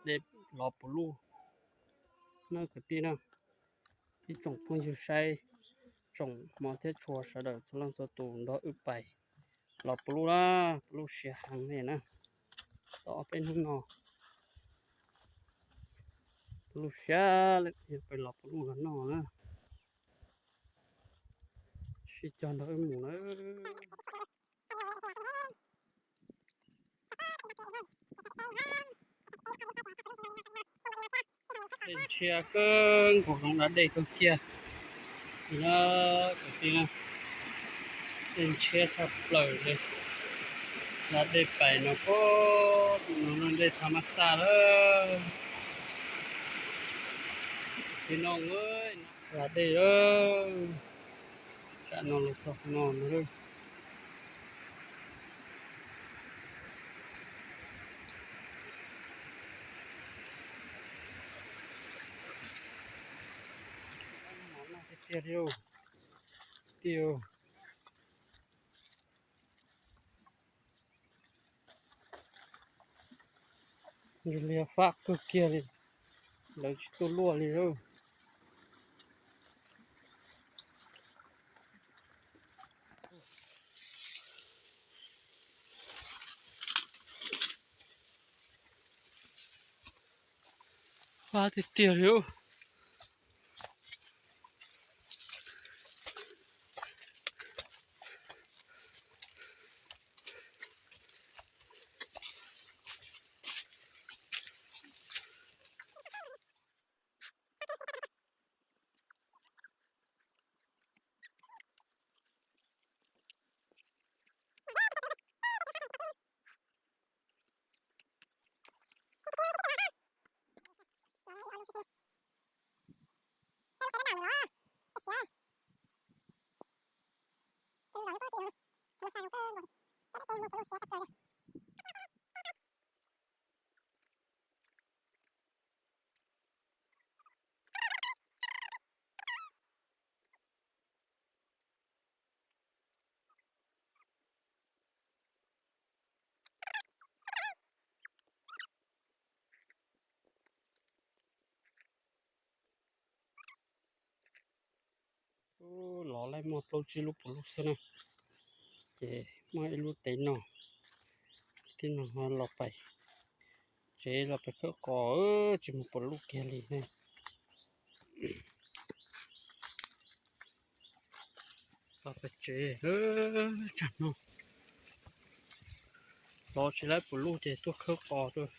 Dej los puv luj na kwv tij na. Ib tsoom phooj ywg saib, tsoom hmov thiab tshua sawv daws txhua leej txhua tus nrog wb pais los puv luj na, puv luj siav heev li na. Tau ob peb hnub no puv luj siav li, pais los puv luj los noj na. Sib cog nrog wb mus na. Dej ntshiab kawg nkaus, zoov da dej kawg kiag. Kwv tij, dej ntshiab tshaj plaws li. Da dej pais no, pab tim no dej tha mab xaj lawm. Kwv tij, no da dej lawm. Tsam no los txog no no lawm. Tiag tiag li, kwv tij. Ntsis liag fab kawg kiag li, lawv tsis tuaj luaj li lawm. Fab tiag tiag li. Lov laij muaj plaub tsib lub puv luj xwb na, ces muaj ib lub tev no, tib no los pais tsev los pais khawb qos, tsis mus puv luj kiag li ne. Los pais tsev, tsam no los tsis laib puv luj ces tuaj khawb qos rau.